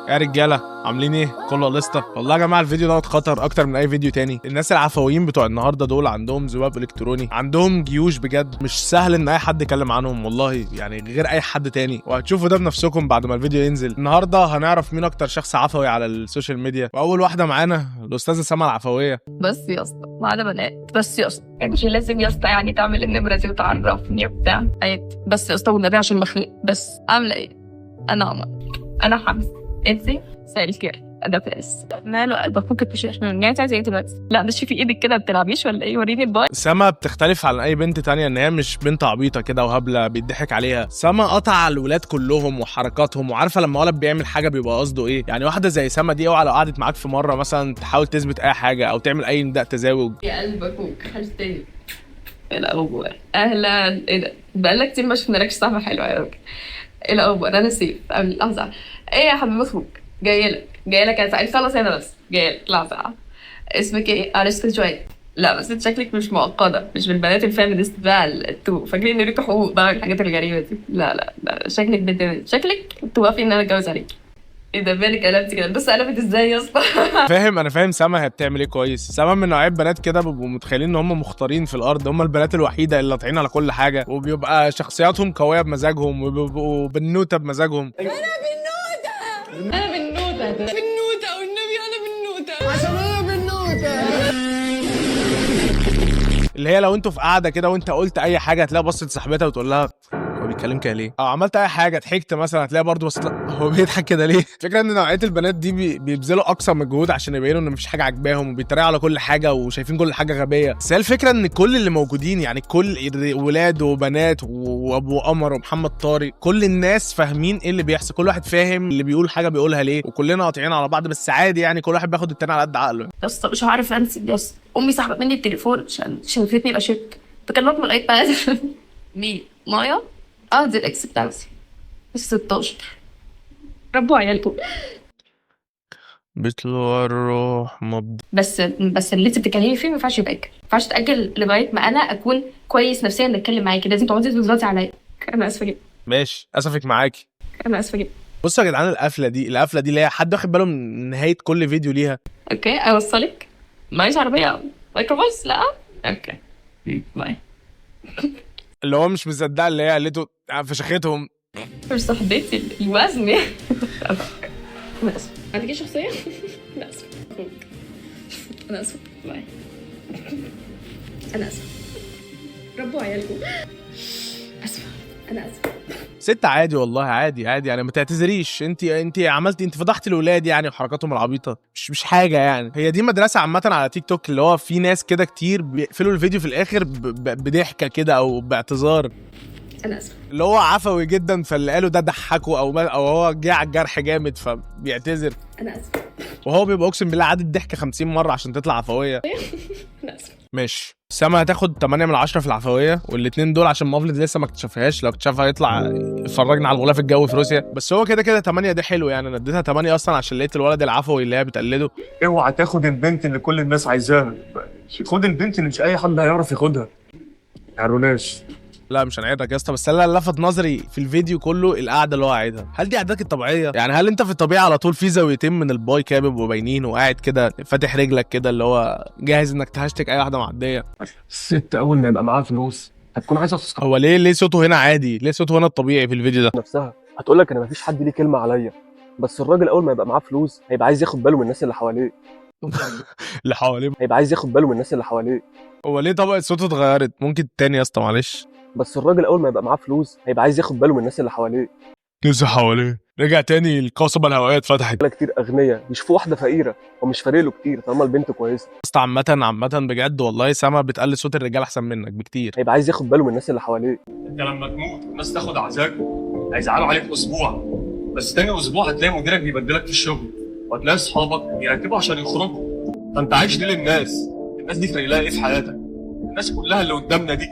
يا رجاله عاملين ايه؟ كله لسته. والله يا جماعة الفيديو دوت خطر اكتر من اي فيديو تاني. الناس العفويين بتوع النهارده دول عندهم ذباب الكتروني، عندهم جيوش بجد، مش سهل ان اي حد يتكلم عنهم والله، يعني غير اي حد تاني، وهتشوفوا ده بنفسكم بعد ما الفيديو ينزل. النهارده هنعرف مين اكتر شخص عفوي على ال social media، واول واحدة معانا الاستاذة سما العفوية. بس يا اسطى معانا بنات، بس يا اسطى مش لازم يا اسطى يعني تعمل النمرة دي وتعرفني وبتاع. أيوة بس يا اسطى والنبي عشان مخنوق. بس عامله ايه؟ انا عمر، انا حمزة، انتي مساء الخير، انا فارس. ماله قلبك؟ ممكن تشيل يعني انت عايزه ايه دلوقتي؟ لا مش في ايدك كده، ما بتلعبيش ولا ايه؟ وريني الباي. سما بتختلف عن اي بنت تانية ان هي مش بنت عبيطه كده وهبله بيضحك عليها. سما قطع الولاد كلهم وحركاتهم، وعارفه لما ولد بيعمل حاجة بيبقى قصده ايه. يعني واحدة زي سما دي اوعى لو قعدت معاك في مرة مثلا تحاول تثبت اي حاجة او تعمل اي نداء تزاوج. يا قلبك وحشتني. ايه الاخبار؟ اهلا. ايه ده؟ بقالنا كتير ما شفنالكش صاحبه حلوة يا راجل. ايه الاخبار؟ انا سيف. لحظة، ايه يا حبيب اخوك؟ جايلك جايلك يا سعيد. خلص هنا بس جايلك. لحظة، اسمك ايه؟ عرست شوية. لا بس انت شكلك مش معقدة، مش من بنات ال feminist بقى انتوا فاكرين ان ليكوا حقوق بقى الحاجات الغريبة دي. لا لا لا، شكلك بنت، شكلك توافقي ان انا اتجوز عليكي. ايه ده بالك قلبتي كده؟ بس قلبت ازاي يا اسطى؟ فاهم، انا فاهم سما هي بتعمل ايه كويس. سما من نوعية بنات كده بيبقوا متخيلين ان هم مختارين في الارض، هم البنات الوحيدة اللي طالعين على كل حاجة، وبيبقى شخصياتهم قوية بمزاجهم، وبيبقوا بنوته بمزاجهم. انا بنوته، بنوته والنبي انا بنوته. عشان انا بنوته. اللي هي لو انتوا في قاعدة كده وانت قلت اي حاجة هتلاقي بصت لصاحبتها وتقول لها هو بيتكلم كده ليه؟ او عملت اي حاجة ضحكت مثلا هتلاقي برضه بصت لها هو بيضحك كده ليه؟ الفكرة ان نوعية البنات دي بيبذلوا اقصى مجهود عشان يبينوا ان مفيش حاجة عاجباهم، وبيتريقوا على كل حاجة وشايفين كل حاجة غبية. بس هي الفكرة ان كل اللي موجودين، يعني كل ولاد وبنات وابو قمر ومحمد طارق، كل الناس فاهمين ايه اللي بيحصل، كل واحد فاهم اللي بيقول حاجة بيقولها ليه، وكلنا قاطعين على بعض، بس عادي يعني كل واحد بياخد التاني على قد عقله. يا اسطى مش عارف انسى يا اسطى. امي سحبت مني التليفون عشان شافتني بشك، بكلمك من الايباد. مين؟ مايا؟ اه دي ال ex بتاعتي، 16. ربوا عيالكم. بطلوع الروح مبدأ. بس اللي انت بتتكلمي فيه ما ينفعش يبقى كده، ما ينفعش تاجل لغاية ما انا اكون كويس نفسيا نتكلم معاكي، لازم تقعدي تضغطي عليا. انا اسفه جدا. ماشي، اسفك معاكي. انا اسفه جدا. بصوا يا جدعان القفله دي، القفله دي اللي هي حد واخد باله من نهاية كل فيديو ليها. okay اوصلك؟ معيش عربية ميكروباص؟ لا okay bye. اللي هو مش مصدقه اللي هي قالته فشختهم. مش صاحبتي الوزن. انا اسفه. عندك ايه شخصية؟ انا اسفه. انا اسفه. bye. انا اسفه. ربوا عيالكم. اسفه. انا اسفه. ست عادي والله، عادي عادي يعني، ما تعتذريش. انت عملتي، انت فضحتي الولاد يعني وحركاتهم العبيطه، مش حاجة يعني. هي دي مدرسه عامة على تيك توك، اللي هو في ناس كده كتير بيقفلوا الفيديو في الاخر بضحكه كده او باعتذار. انا اسفه. اللي هو عفوي جدا، فاللي قاله ده ضحكه او هو جه على الجرح جامد فبيعتذر. انا اسفه. وهو بيبقى اقسم بالله عاد الضحكة 50 مرة عشان تطلع عفوية. انا اسفه. ماشي، سما هتاخد 8 من 10 في العفوية، والاثنين دول عشان مافلد لسه ما اكتشفهاش، لو اكتشفها هيطلع يفرجنا على الغلاف الجوي في روسيا. بس هو كده كده 8 ده حلو يعني، انا اديتها 8 اصلا عشان لقيت الولد العفوي اللي هي بتقلده. اوعى تاخد البنت اللي كل الناس عايزاها، خد البنت اللي مش اي حد هيعرف ياخدها. عروناش. لا مش هنعيدك يا اسطى، بس انا اللي لفت نظري في الفيديو كله القعدة اللي هو قاعدها. هل دي قعدتك الطبيعية؟ يعني هل انت في الطبيعة على طول في زاويتين من الباي كده بيبقوا باينين، وقاعد كده فاتح رجلك كده اللي هو جاهز انك تهشتك اي واحدة معدية؟ الست اول ما يبقى معاها فلوس هتكون عايزه تسقط هو ليه صوته هنا عادي؟ ليه صوته هنا الطبيعي في الفيديو ده؟ نفسها هتقول لك انا مفيش حد ليه كلمة عليا، بس الراجل اول ما يبقى معاه فلوس هيبقى عايز ياخد باله من الناس اللي حواليه. اللي حواليه. هيبقى عايز ياخد باله من الناس اللي حواليه. هو ليه طبقه صوته اتغيرت؟ ممكن تاني يا اسطى معلش. بس الراجل اول ما يبقى معاه فلوس هيبقى عايز ياخد باله من الناس اللي حواليه. لسه حواليه. رجع تاني القصبة الهوائية اتفتحت. رجاله كتير اغنياء بيشوفوا واحدة فقيرة ومش فارق له كتير طالما البنت كويسة. اسطى عامة عامة بجد والله سما بتقلد صوت الرجالة احسن منك بكتير. هيبقى عايز ياخد باله من الناس اللي حواليه. انت لما تموت والناس تاخد عزاك هيزعلوا عليك اسبوع، بس تاني اسبوع هتلاقي مديرك بيبدلك في الشغل، وهتلاقي اصحابك بيرتبوا عشان يخرجوا. فانت عايش ليه للناس؟ الناس دي فارق لها ايه في حياتك؟ الناس كلها اللي قدامنا دي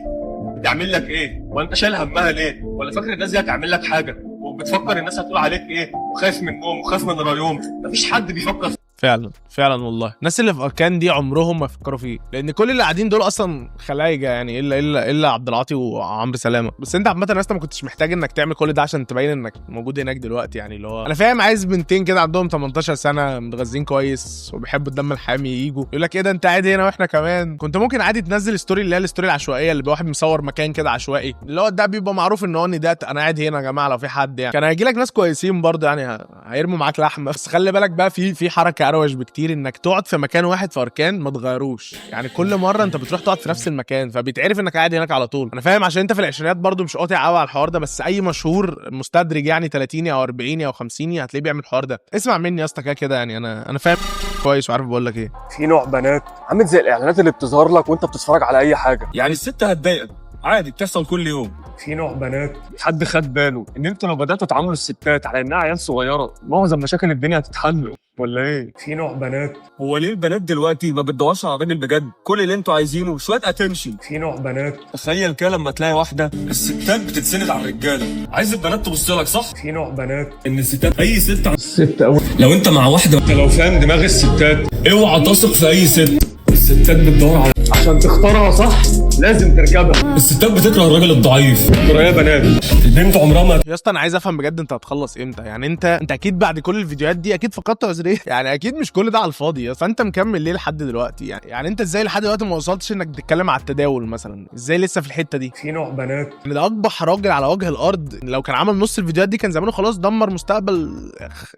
بتعمل لك ايه؟ وانت شايل همها ليه؟ ولا فاكر الناس دي هتعمل لك حاجة؟ وبتفكر الناس هتقول عليك ايه؟ وخايف منهم وخايف من رايهم. مفيش حد بيفكر فعلا فعلا والله الناس اللي في اركان دي عمرهم ما فكروا فيه، لان كل اللي قاعدين دول اصلا خلايجه يعني، الا عبد العاطي وعمرو سلامه. بس انت عامة يا اسطى ما كنتش محتاج انك تعمل كل ده عشان تبين انك موجود هناك دلوقتي. يعني اللي هو انا فاهم، عايز بنتين كده عندهم 18 سنة متغذين كويس وبيحبوا الدم الحامي ييجوا يقول لك ايه ده انت قاعد هنا واحنا كمان. كنت ممكن عادي تنزل story اللي هي ال story العشوائية اللي بيبقى واحد مصور مكان كده عشوائي، اللي هو ده بيبقى معروف ان هو ان ده انا قاعد هنا يا جماعة لو في حد يعني. كان هيجي لك ناس كويسين برضه يعني، هيرموا معاك لحمه. بس خلي بالك بقى في حركة اروش بكتير، انك تقعد في مكان واحد في اركان ما تغيروش. يعني كل مرة انت بتروح تقعد في نفس المكان فبيتعرف انك قاعد هناك على طول. انا فاهم عشان انت في العشرينات برضه مش قاطع قوي على الحوار ده، بس اي مشهور مستدرج يعني 30 او 40 او 50 هتلاقيه بيعمل الحوار ده. اسمع مني يا اسطى كده كده يعني، انا فاهم كويس وعارف بقول لك ايه. في نوع بنات عامل زي الاعلانات اللي بتظهر لك وانت بتتفرج على اي حاجة. يعني الست هتضايقك عادي، بتحصل كل يوم. في نوع بنات حد خد باله ان انتوا لو بداتوا تعاملوا الستات على انها عيال صغيرة معظم مشاكل الدنيا هتتحل، ولا ايه؟ في نوع بنات. هو ليه البنات دلوقتي ما بتدورش على الراجل بجد؟ كل اللي انتوا عايزينه شوية attention. في نوع بنات. تخيل كده لما تلاقي واحدة، الستات بتتسند على الرجالة، عايز البنات تبص لك صح؟ في نوع بنات. ان الستات اي ست الست أول. لو انت مع واحدة، انت لو فاهم دماغ الستات اوعى تثق في اي ست. الستات بتدور على عشان تختارها صح لازم تركبها. الستات بتكره الراجل الضعيف. يا بنات البنت عمرها ما. يا اسطى انا عايز افهم بجد انت هتخلص امتى؟ يعني انت اكيد بعد كل الفيديوهات دي اكيد فقدت عذريه، يعني اكيد مش كل ده على الفاضي، فانت مكمل ليه لحد دلوقتي؟ يعني انت ازاي لحد دلوقتي ما وصلتش انك بتتكلم على التداول مثلا؟ ازاي لسه في الحتة دي؟ في نوع بنات. ده اقبح راجل على وجه الارض، لو كان عمل نص الفيديوهات دي كان زمانه خلاص دمر مستقبل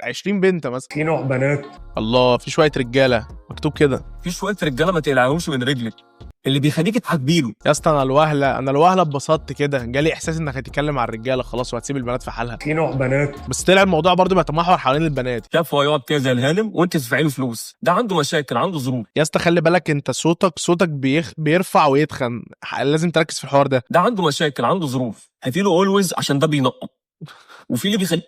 20 بنت مثلا. في نوع بنات. الله، في شوية رجاله مكتوب كده. في شوية رجاله ما تقلعهمش من رجلك، اللي بيخليك تحبيله. يا اسطى انا الوهله اتبسطت كده، جالي احساس انك هتتكلم على الرجالة خلاص وهتسيب البنات في حالها. في نوع بنات. بس طلع الموضوع برضه بيتمحور حوالين البنات. شاف هو يقعد كده زي الهانم وانت تدفعي له فلوس، ده عنده مشاكل، عنده ظروف. يا اسطى خلي بالك انت صوتك بيرفع ويتخن، لازم تركز في الحوار ده. ده عنده مشاكل، عنده ظروف، هاتي له اولويز عشان ده بينقط. وفي اللي بيخلي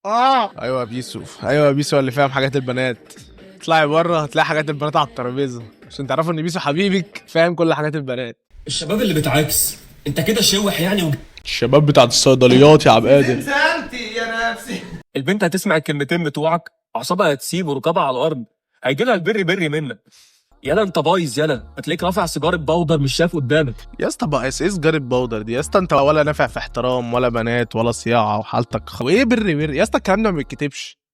ايوه يا بيسو، ايوه يا بيسو اللي فاهم حاجات البنات. اطلعي بره هتلاقي حاجات البنات على الترابيزة عشان تعرفوا ان بيسو حبيبك فاهم كل حاجات البنات. الشباب اللي بتعاكس انت كده شوح يعني الشباب بتاعت الصيدليات يا عبد القادر. يا نفسي. البنت هتسمع الكلمتين بتوعك اعصابها هتسيب وركبها على الارض، هيجي لها البري بري منك. يلا انت بايظ، يلا هتلاقيك رافع سيجارة powder مش شايف قدامك. يا اسطى بقى ايه سيجارة powder دي يا اسطى؟ انت ولا نافع في احترام ولا بنات ولا صياعه وحالتك وايه بري بري يا اسطى؟ الكلام ده ما بيتكتبش.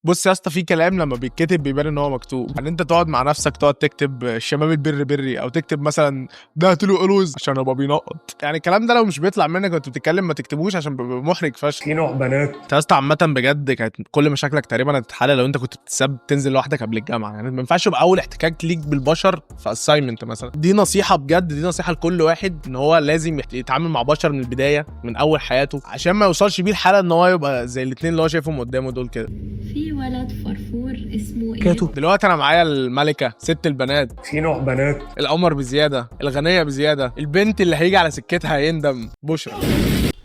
بص يا اسطى، في كلام لما بيتكتب بيبان ان هو مكتوب. يعني انت تقعد مع نفسك تقعد تكتب الشباب البر بري، او تكتب مثلا ده هاتله قلوز عشان ابقى بينقط، يعني الكلام ده لو مش بيطلع منك وانت بتتكلم ما تكتبوش عشان بيبقى محرج فشخ. في نوع بنات. انت يا اسطى عامة بجد كانت كل مشاكلك تقريبا هتتحل لو انت كنت بتساب تنزل لوحدك قبل الجامعة. يعني ما ينفعش يبقى اول احتكاك ليك بالبشر في assignment مثلا. دي نصيحة بجد، دي نصيحة لكل واحد ان هو لازم يتعامل مع بشر من البداية من اول حياته عشان ما يوصلش بيه الحالة ان هو يبقى زي الاثنين اللي هو شايفهم قدامه دول كده. في ولد فرفور اسمه كاتو. دلوقتي انا معايا الملكة ست البنات. في نوع بنات. القمر بزيادة، الغنية بزيادة، البنت اللي هيجي على سكتها هيندم، بشرى.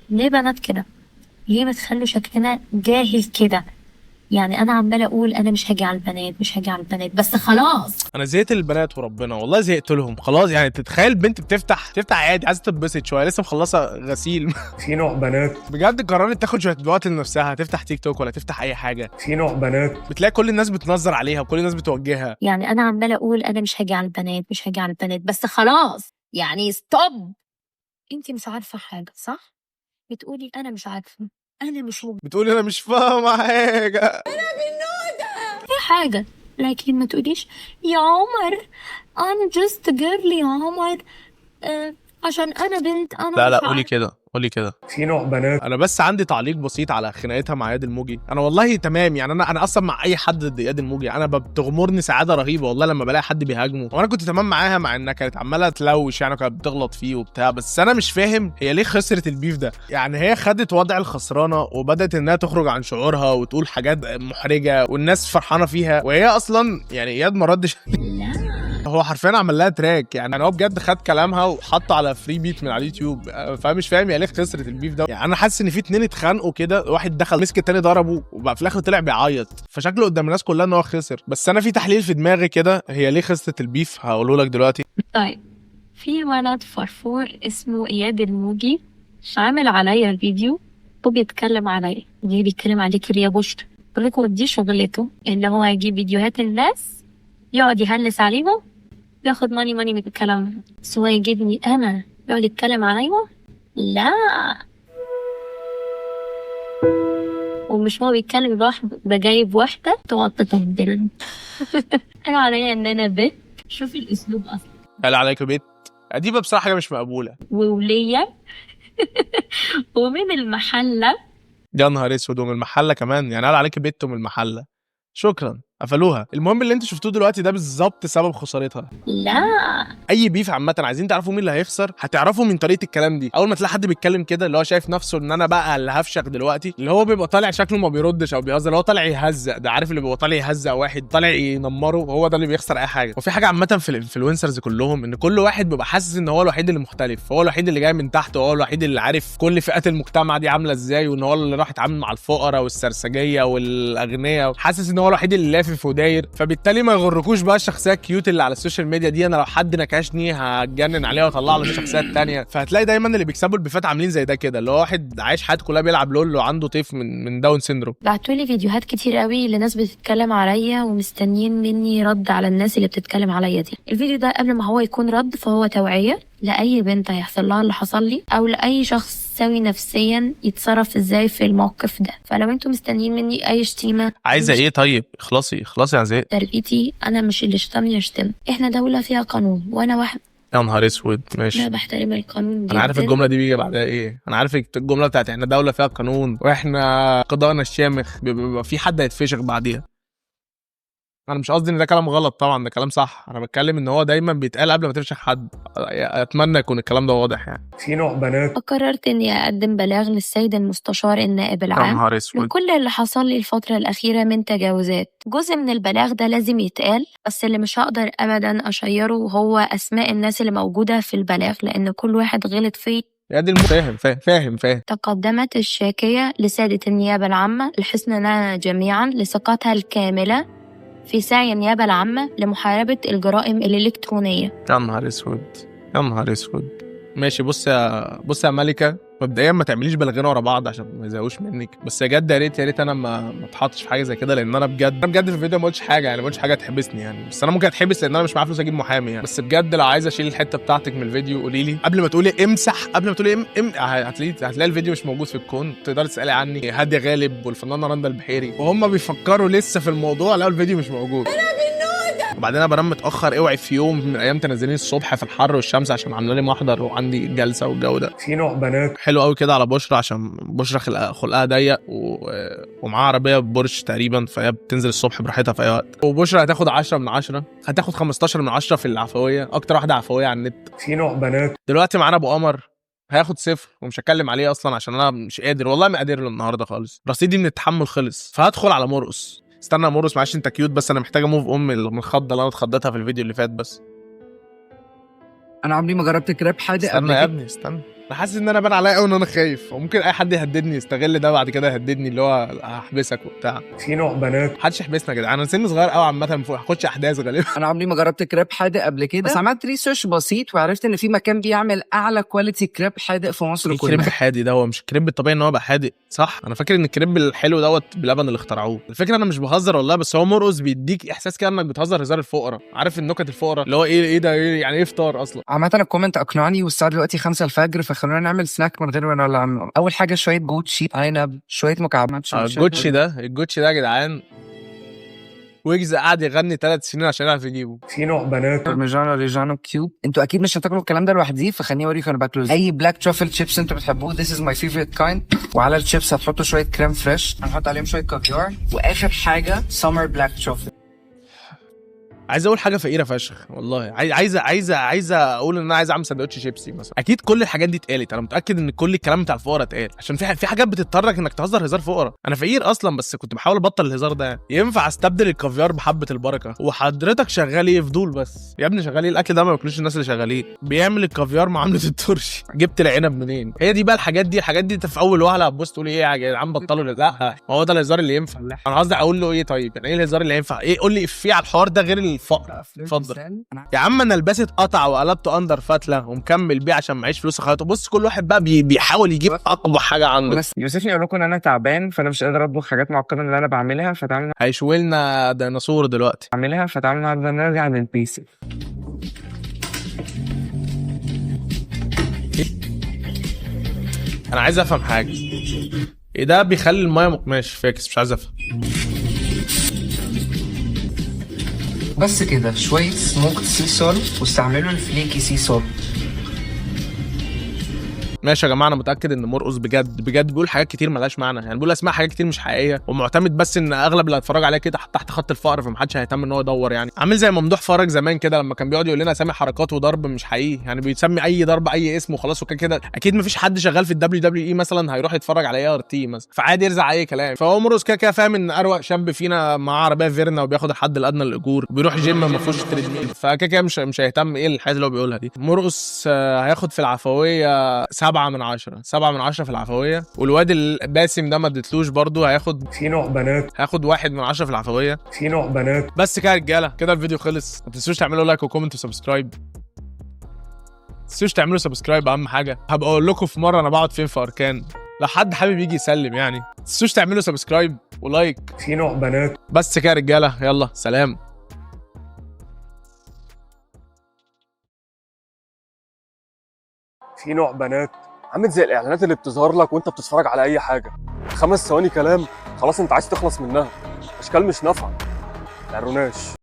ليه بنات كده؟ ليه بتخلوا شكلنا جاهل كده؟ يعني انا عماله اقول انا مش هاجي على البنات، مش هاجي على البنات، بس خلاص انا زهقت البنات وربنا، والله زهقت لهم خلاص. يعني تتخيل بنت بتفتح عادي عايزه تتبسط شوية، لسه مخلصة غسيل. في نوع بنات. بجد قررت تاخد شوية وقت لنفسها، تفتح تيك توك ولا تفتح اي حاجة. في نوع بنات. بتلاقي كل الناس بتنظر عليها وكل الناس بتوجهها. يعني انا عماله اقول انا مش هاجي على البنات، مش هاجي على البنات، بس خلاص يعني stop. انت مش عارفه حاجة صح؟ بتقولي انا مش عارفه، انا مش بتقولي انا مش فاهمه حاجة، في حاجة، لكن ما تقوليش يا عمر I'm just girl يا عمر، عشان انا بنت انا. لا لا قولي كده، قولي كده. في نوع بنات. انا بس عندي تعليق بسيط على خناقتها مع اياد الموجي. انا والله تمام يعني، انا اصلا مع اي حد ضد اياد الموجي، انا بتغمرني سعادة رهيبة والله لما بلاقي حد بيهاجمه. وانا كنت تمام معاها مع انها كانت عماله تلوش يعني، كانت بتغلط فيه وبتاع، بس انا مش فاهم هي ليه خسرت ال beef ده. يعني هي خدت وضع الخسرانه وبدات انها تخرج عن شعورها وتقول حاجات محرجه والناس فرحانة فيها، وهي اصلا يعني اياد ما ردش. هو حرفيا عمل لها track، يعني هو بجد خد كلامها وحطه على free beat من على اليوتيوب. فمش فاهم يعني ليه خسرت ال beef ده. يعني انا حاسس ان في اتنين اتخانقوا كده، واحد دخل مسك التاني ضربه وبقى في الاخر طلع بيعيط، فشكله قدام الناس كلها ان هو خسر. بس انا في تحليل في دماغي كده هي ليه خسرت ال beef، هقوله لك دلوقتي. طيب في ولد فرفور اسمه اياد الموجي عامل عليا الفيديو وبيتكلم عليا. ليه بيتكلم عليك ليه يا بشرى؟ لكم دي شغلته، ان هو يجيب فيديوهات الناس يقعد يهلس عليهم، ياخد money money من الكلام ده. بس هو يجيبني انا يقعد يتكلم عليا؟ لا. ومش هو بيتكلم راح بجايب واحدة تقعد تتهدل. انا عليا ان انا بنت، شوفي الاسلوب اصلا. قال عليك بيت دي بقى بصراحة حاجة مش مقبولة. وولية ومن المحلة. يا نهار اسود، ومن المحلة كمان يعني، قال عليك بيت ومن المحلة. شكرا، قفلوها. المهم اللي انتوا شفتوه دلوقتي ده بالظبط سبب خسارتها. لا. اي beef عامة عايزين تعرفوا مين اللي هيخسر، هتعرفوا من طريقه الكلام دي. اول ما تلاقي حد بيتكلم كده اللي هو شايف نفسه ان انا بقى اللي هفشخ دلوقتي، اللي هو بيبقى طالع شكله ما بيردش او بيهزر، اللي هو طالع يهزق ده، عارف اللي بيبقى طالع يهزق واحد طالع ينمره، هو ده اللي بيخسر اي حاجة. وفي حاجة عامة في ال influencers كلهم، ان كل واحد بيبقى حاسس ان هو الوحيد اللي مختلف، هو الوحيد اللي جاي من تحت، وهو الوحيد اللي عارف كل فئات المجتمع دي عامله ازاي، وان هو اللي راح يتعامل مع الفقراء والسرسجيه والاغنياء، حاسس ان هو الوحيد اللي لافف وداير. فبالتالي ما يغركوش بقى الشخصية ال cute اللي على ال social media دي، انا لو حد نكشني هتجنن عليها واطلع له الشخصية الثانية. فهتلاقي دايما اللي بيكسبوا ال beef ات عاملين زي ده كده، اللي هو واحد عايش حياته كلها بيلعب LOL وعنده طيف من Down syndrome. بعتولي فيديوهات كتير قوي لناس بتتكلم عليا ومستنيين مني رد على الناس اللي بتتكلم عليا دي. الفيديو ده قبل ما هو يكون رد فهو توعية لأي بنت هيحصل لها اللي حصل لي، أو لأي شخص سوي نفسيا يتصرف ازاي في الموقف ده. فلو انتوا مستنيين مني أي شتيمة، عايزه ايه؟ طيب اخلصي اخلصي يا زهقت. تربيتي أنا مش اللي شتمني يشتم. احنا دولة فيها قانون، وأنا واحدة يا نهار اسود. ماشي، أنا بحترم القانون جدا. انا عارف الجملة دي بيجي بعدها ايه، انا عارف الجملة بتاعت احنا دولة فيها قانون واحنا قضاءنا الشامخ، بيبقى في حد هيتفشخ بعديها. انا مش قصدي ان ده كلام غلط طبعا، ده كلام صح، انا بتكلم ان هو دايما بيتقال قبل ما تفشخ حد. اتمنى يكون الكلام ده واضح يعني. في نوع بنات. قررت اني اقدم بلاغ للسيد المستشار النائب يا العام نهار اسود لكل اللي حصل لي الفترة الأخيرة من تجاوزات. جزء من البلاغ ده لازم يتقال، بس اللي مش هقدر أبدا أشيره هو أسماء الناس اللي موجودة في البلاغ، لأن كل واحد غلط فيه. يا دي فاهم فاهم فاهم فاهم. تقدمت الشاكية لسادة النيابة العامة لحسن لنا جميعا لثقتها الكاملة في سعي النيابة العامة لمحاربة الجرائم الإلكترونية. يا نهار اسود يا نهار اسود. ماشي، بص يا ملكه، مبدئيا ما تعمليش بلغين ورا بعض عشان ما يزهقوش منك، بس بجد يا ريت يا ريت انا ما اتحطش في حاجة زي كده، لان انا بجد في الفيديو ما قلتش حاجة يعني، ما قلتش حاجة تحبسني يعني، بس انا ممكن اتحبس لان انا مش معايا فلوس اجيب محامي يعني. بس بجد لو عايز اشيل الحتة بتاعتك من الفيديو قولي لي قبل ما تقولي امسح، قبل ما تقولي ام ام هتلاقي الفيديو مش موجود في الكون. تقدري تسالي عني هادية غالب والفنانه رندا البحيري وهم بيفكروا لسه في الموضوع، لقوا الفيديو مش موجود. وبعدين انا بنام متاخر، اوعي في يوم من الايام تنزليني الصبح في الحر والشمس عشان عامله لي محضر وعندي جلسه والجو ده. في نوع بنات حلو قوي كده على بشرى، عشان بشرى خلقها ضيق ومعاها عربية بورش تقريبا، فهي بتنزل الصبح براحتها في اي وقت. وبشرى هتاخد 10 من 10، هتاخد 15 من 10 في العفوية، اكتر واحدة عفوية على النت. في نوع بنات دلوقتي معانا ابو قمر هياخد 0 ومش هتكلم عليه اصلا عشان انا مش قادر، والله ما قادر له النهارده خالص، رصيدي من التحمل خلص. فهدخل على مرقص. استنى يا مرقص معلش انت cute، بس انا محتاج move on من الخضه اللي انا اتخضيتها في الفيديو اللي فات. بس انا عمري ما جربت كريب حادق قبل استنى يا كده. ابني استنى، انا حاسس ان انا بان عليا قوي ان انا خايف، وممكن اي حد يهددني يستغل ده بعد كده يهددني اللي هو هحبسك وبتاع. في نوع بنات محدش يحبسنا يا جدعان، انا سني صغير قوي عامة، ما هاخدش احداث غالبا. انا عمري ما جربت كريب حادق قبل كده، بس عملت research بسيط وعرفت ان في مكان بيعمل اعلى quality كريب حادق في مصر إيه كلها. كريب حادق ده؟ هو مش الكريب الطبيعي ان هو بقى حادق صح؟ انا فاكر ان الكريب الحلو دوت بلبن اللي اخترعوه. الفكرة انا مش بهزر والله، بس هو مرقص بيديك احساس كده انك بتهزر هزار الفقراء، عارف النكت الفقراء اللي هو ايه ده، إيه يعني ايه فطار اصلا؟ عامة ال comment اقنعني، والساعة دلوقتي 5 الفجر، فخلونا نعمل سناك من غير ما نولع. اول حاجة شوية goat cheese، عنب، شوية مكعبات. الجوتشي ده، الجوتشي ده يا جدعان ويجز قعد يغني 3 سنين عشان يعرف يجيبه. في نوع بنات Parmigiano Reggiano cube. انتوا اكيد مش هتاكلوا الكلام ده لوحدي، فخليني اوريكم انا باكله ازاي. اي black truffle chips انتوا بتحبوه، this is my favorite kind. وعلى الشيبس هتحطوا شوية crème fraîche، هنحط عليهم شوية كافيار، واخر حاجة summer black truffle. عايز اقول حاجة فقيرة فشخ والله، عايز عايز عايز اقول ان انا عايز اعمل سندوتش شيبسي مثلا. اكيد كل الحاجات دي اتقالت، انا متاكد ان كل الكلام بتاع الفقراء اتقال، عشان في حاجات بتضطرك انك تهزر هزار فقراء. انا فقير اصلا بس كنت بحاول ابطل الهزار ده يعني. ينفع استبدل الكافيار بحبه البركة؟ وحضرتك شغال ايه؟ فضول بس يا ابني، شغال ايه؟ الاكل ده ما بياكلوش الناس اللي شغالين. بيعمل الكافيار معاملة الترشي. جبت العنب منين؟ هي دي بقى الحاجات دي، الحاجات دي انت في اول وهله هتبص تقول ايه يا جدعان بطلوا. لا ما هو ده الهزار اللي ينفع. انا قصدي اقول له ايه طيب؟ يعني ايه الهزار اللي ينفع؟ ايه قول لي افيه على الحوار ده غير الفقر. اتفضل يا عم، انا لبست قطع وقلبته under فتله ومكمل بيه عشان معيش فلوس اخيطه. بص كل واحد بقى بيحاول يجيب اقوى حاجة عنده. بس يوسفني اقول لكم ان انا تعبان، فانا مش قادر اطبخ حاجات معقدة من اللي انا بعملها، فتعالوا هيشوي لنا ديناصور دلوقتي. نعملها، فتعالوا النهارده نرجع لل basic. انا عايز افهم حاجة، ايه ده بيخلي المايه ماشي فاكس، مش عايز افهم. بس كده شوية smoked sea salt، واستعملوا ال flaky sea salt. ماشي يا جماعة، انا متاكد ان مرقص بجد بجد بيقول حاجات كتير ملهاش معنى، يعني بيقول اسماء حاجات كتير مش حقيقية، ومعتمد بس ان اغلب اللي هيتفرج عليه كده تحت خط الفقر، فمحدش هيهتم ان هو يدور. يعني عامل زي ممدوح فرج زمان كده لما كان بيقعد يقول لنا اسامي حركات وضرب مش حقيقي، يعني بيسمي اي ضرب اي اسم وخلاص، وكده كده اكيد مفيش حد شغال في ال WWE مثلا هيروح يتفرج على ART مثلا، فعادي يرزع اي كلام. فهو مرقص كده كده فاهم ان اروق شاب فينا معاه عربية فيرنا وبياخد الحد الادنى للاجور وبيروح جيم ما فيهوش treadmill، فكده كده مش هيهتم ايه الحاجات اللي هو بيقولها دي. مرقص هياخد في العفوية 7 من 10، 7 من 10 في العفوية. والواد الباسم ده ما اديتلوش برضه، هياخد في نوع بنات، هياخد 1 من 10 في العفوية. في نوع بنات. بس كده يا رجاله، كده الفيديو خلص. ما تنسوش تعملوا like و comment و subscribe، ما تنسوش تعملوا subscribe، اهم حاجة. هبقى اقول لكم في مرة انا بقعد فين في اركان، لو حد حابب يجي يسلم يعني. ما تنسوش تعملوا subscribe و like. في نوع بنات. بس كده يا رجاله، يلا سلام. في نوع بنات عامل زي الاعلانات اللي بتظهر لك وانت بتتفرج على اي حاجة، 5 ثواني كلام خلاص انت عايز تخلص منها، اشكال مش نافعة، ما تعروناش.